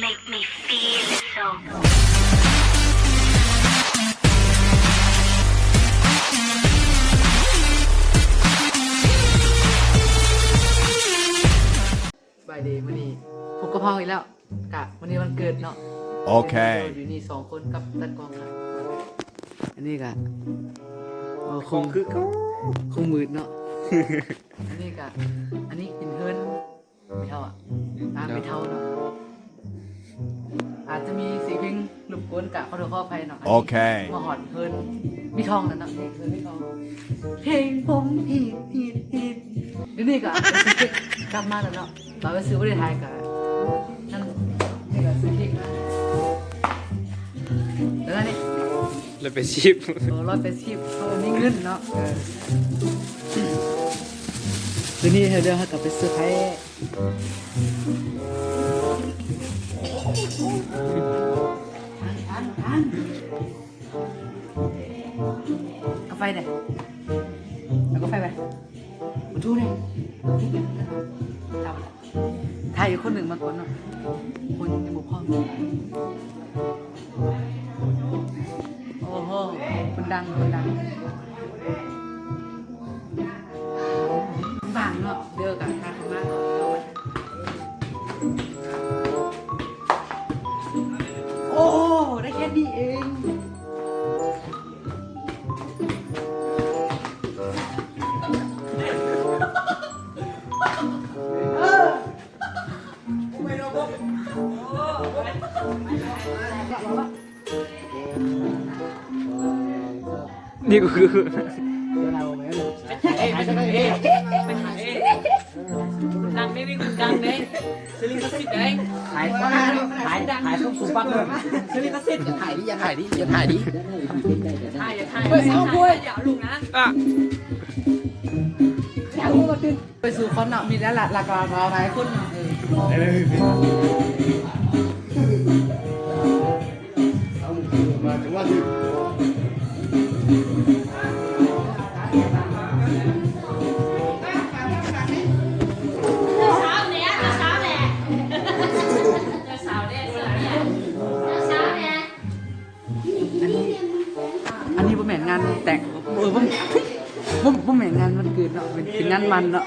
Make me feel so. ສະບາຍດີ ມື້ນີ້ພົບກັບເຮົາອີກແລ້ວ ກະມື້ນີ້ວັນເກີດເນາະ. ໂອເຄ ຢູ່ນີ້ສອງຄົນກັບຕາກ້ອງ. ອັນນີ້ກະ ເອີ ຄົງ ຄົງຄືເກົ່າ ຄົງມືດເນາະ. ອັນນີ້ກະ ອັນນີ້ເປັນເຮືອນ ແມ່ເຖົ້າອະ ຕາມແມ່ເຖົ້າເນາະ. ອາດຈະມີສຽງເພງລົບກວນກະຂໍໂທດຂໍອະໄພເນາະ. ໂອເຄ ມາຮອດເຮືອນມີທອງແລ້ວເນາະ ເຮືອນມີທອງ ເພງຜົມຮີດຮີດຮີດ. ດຽວນີ້ກະໄປຊື້ເຄັກກັບມາແລ້ວເນາະ. ຕອນໄປຊື້ບໍ່ໄດ້ຖ່າຍກະ ນັ້ນ ນີ້ກະຊື້ເຄັກມາ ແລ້ວນີ້ ຮ້ອຍແປດສິບ ໂອ້ ຮ້ອຍແປດສິບ ເຮົາບໍ່ມີເງິນເນາະ. ເອີ ດຽວນີ້ເຮົາ ດຽວເຮົາກະໄປເຊີໄພຣ. ກາໄຟເດ້ ເອົາກາໄຟໄປ ມາດູເດ້. ຖ່າຍອີກຄົນໜຶ່ງມາກ່ອນເນາະ ຄົນຍັງບໍ່ພ້ອມ. ໂອ້ໂຫ ຄົນດັງ ຄົນດັງ ບາງເນາະ ເດີກະ ໂອ້ ໄດ້ແຄ່ນີ້ເອງ. ນີ້ກະຄື ເອີ ເອີ ເອີ ຫຼັງນີ້ມີຄົນດັງເດ້ ຊື້ລິຂະສິດໄດ້ ຂາຍ ຂາຍ ຂາຍຂອງສູງປັບເລີຍ ຊື້ລິຂະສິດ. ຢ່າຖ່າຍດິ ຢ່າຖ່າຍດິ ຢ່າຖ່າຍດິ ຢ່າຖ່າຍ ຢ່າຖ່າຍ ເອີ ເອົາດ້ວຍ ຢ່າເອົາລົງນະ ອະ ໄປສູ່ຄົນເນາະ ມີຫຼາຍ ຫຼາຍ ຫຼາຍຄົນເນາະ. ເອີ ເອົາມາຈັງຫວະນີ້ ເຈົ້າສາວແດ່ ເຈົ້າສາວແດ່ ເຈົ້າສາວແດ່ ເຈົ້າສາວແດ່. ອັນນີ້ ອັນນີ້ບໍ່ແມ່ນງານແຕ່ງ ເອີ ບໍ່ ບໍ່ ບໍ່ແມ່ນງານວັນເກີດເນາະ ເປັນ ເປັນງານໝັ່ນເນາະ.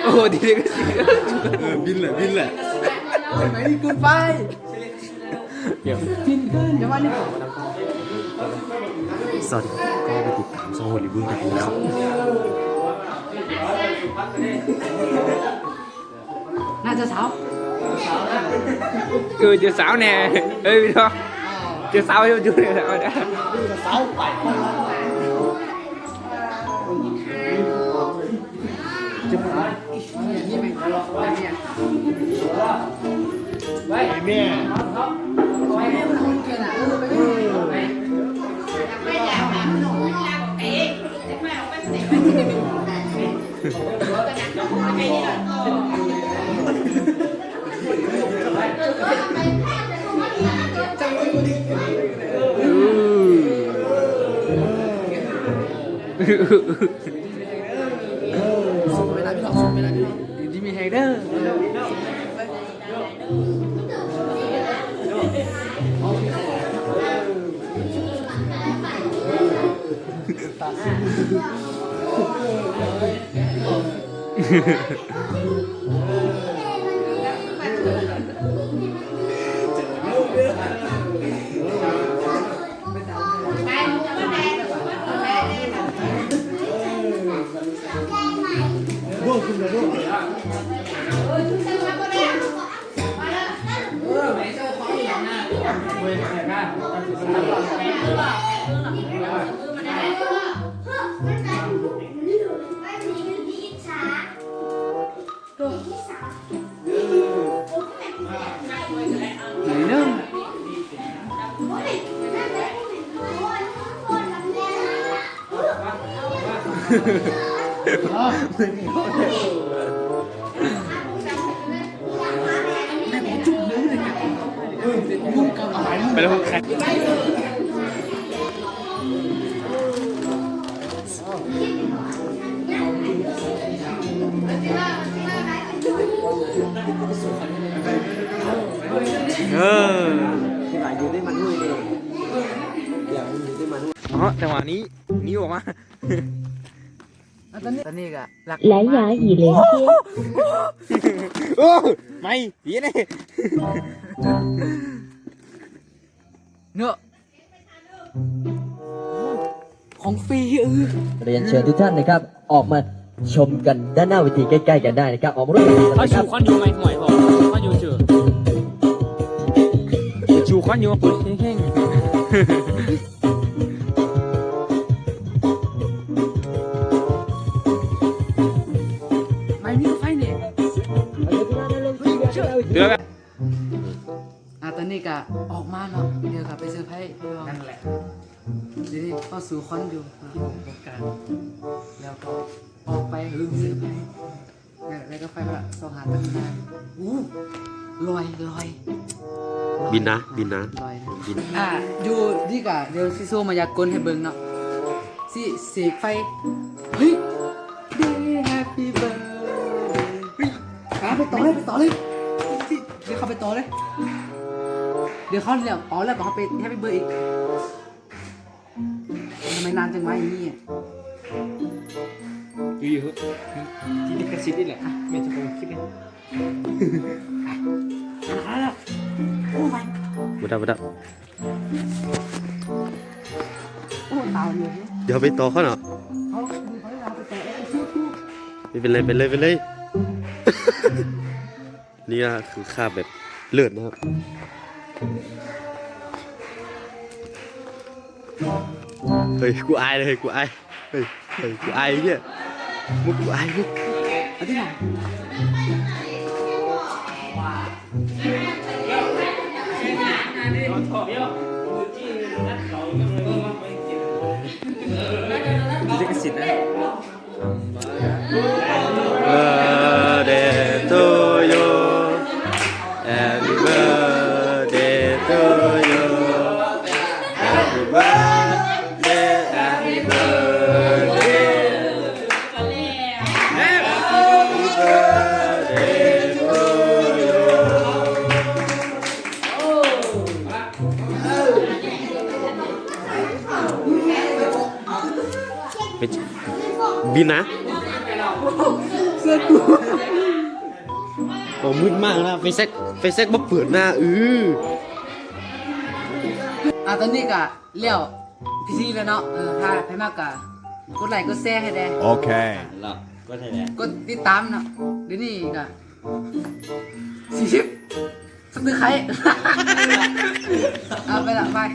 ໂອ້ ດີເດກະຊິ ເອີ ບິນແຫຼະ ບິນແຫຼະ ໄປ ເກີນໄປ. ສອດ ກໍໄປຕິດຕາມຊ່ອງໂຮລີເວີນກັນເນາະ. ໜ້າເຈົ້າສາວ ເອີ ເຈົ້າສາວແດ່ ເອີຍ ເຈົ້າສາວຢູ່ ເຈົ້າສາວ ເຈົ້າສາວ ໄປແມ່ ສູ້ໄປນະພີ່ນ້ອງ ສູ້ໄປນະພີ່ນ້ອງ ຢູ່ດີມີແຮງເດີ. ໄປແລ້ວ ແຄ. ຈັງຫວະນີ້ ນິ້ວອອກມາ ຕອນນີ້ ຕອນນີ້ກະລັກ 蓝牙已连接。 ໂອ້ ໄໝ ເຢັນເດ້ ເນາະ ຂອງຟຣີ ເອີ เรียนเชิญทุกท่านนะครับ ออกมาชมกันด้านหน้าเวทีใกล้ๆกันได้นะครับ ออกมาร่วมสนุกกันนะครับ ເຂົາຊູຄວັນຢູ່ໄໝ ຫວຍ ພໍ່ ຄວັນຢູ່ຊື່ ຊູຄວັນຢູ່ມາເປີດເພງ ໄໝມີໄຟນີ້ ເດືອດ ອ່າ ຕອນນີ້ກະອອກມາເນາະ ດຽວກະໄປເຊີໄພ ນັ້ນແຫຼະ ດຽວນີ້ເຂົາຊູຄວັນຢູ່ ທີ່ຜົມຕ້ອງການ ແລ້ວກໍອອກໄປເຊີໄພ ແລ້ວກໍໄປລະ ສອງຫາຕັ້ງນານ ອູ້ ລອຍ ລອຍ ບິນນະ ບິນນະ ລອຍນະ ບິນ ອ່າ ຢູ່ນີ້ກະ ດຽວຊິໂຊມາຍາກົນໃຫ້ເບິ່ງເນາະ ຊິເສກໄຟ ເຮີ້ຍ Happy birthday ເຮີ້ຍ ອ່າ ໄປຕໍ່ເລີຍ ໄປຕໍ່ເລີຍ ຊິ ດຽວເຂົ້າໄປຕໍ່ເລີຍ ດຽວເຂົາເລືອກເປົ່າແລ້ວກໍເຂົ້າໄປ Happy birthday ອີກ ທຳໄມນານຈັ່ງວະອີ່ນີ້ ຢູ່ໆ ທີ່ລິຂະສິດນີ້ແຫຼະ ແມ່ນເຈົ້າຂອງຄລິບນີ້ ມາແລ້ວ ໂອ້ຍ ບໍ່ໄດ້ ບໍ່ໄດ້ ໂອ້ຍ ຕາຍເລີຍ ດຽວໄປຕໍ່ເຂົາເນາະ ເອົາ ໄປເລີຍ ໄປເລີຍ ໄປເລີຍ. ນີ້ກໍຄືຄາບແບບເລີດນະຄັບ ເຮີ້ຍ ກູອາຍເລີຍ ເຮີ້ຍ ກູອາຍ ເຮີ້ຍ ເຮີ້ຍ ກູອາຍເນຍ ມຶງ ກູອາຍ ມຶງ ມີລິຂະສິດນະ. Birthday to you. Happy birthday to you. Happy birthday, happy birthday. Happy birthday to you. ບິນນະ ເສື້ອກູ ໂອ້ ມືດມາກນະ ໄຟແຊັກ ໄຟແຊັກບໍ່ເປີດນະ ອື ອ່າ ຕອນນີ້ກະແລ້ວພິທີແລ້ວເນາະ ເອີ ຖ້າໃຜມັກກະກົດໄລກົດແຊໃຫ້ແດ່ ໂອເຄ ແລ້ວກົດໃຫ້ແດ່ ກົດຕິດຕາມເນາະ ດຽວນີ້ກະສີ່ສິບ Subscribe ເອົາໄປລະ ບາຍ.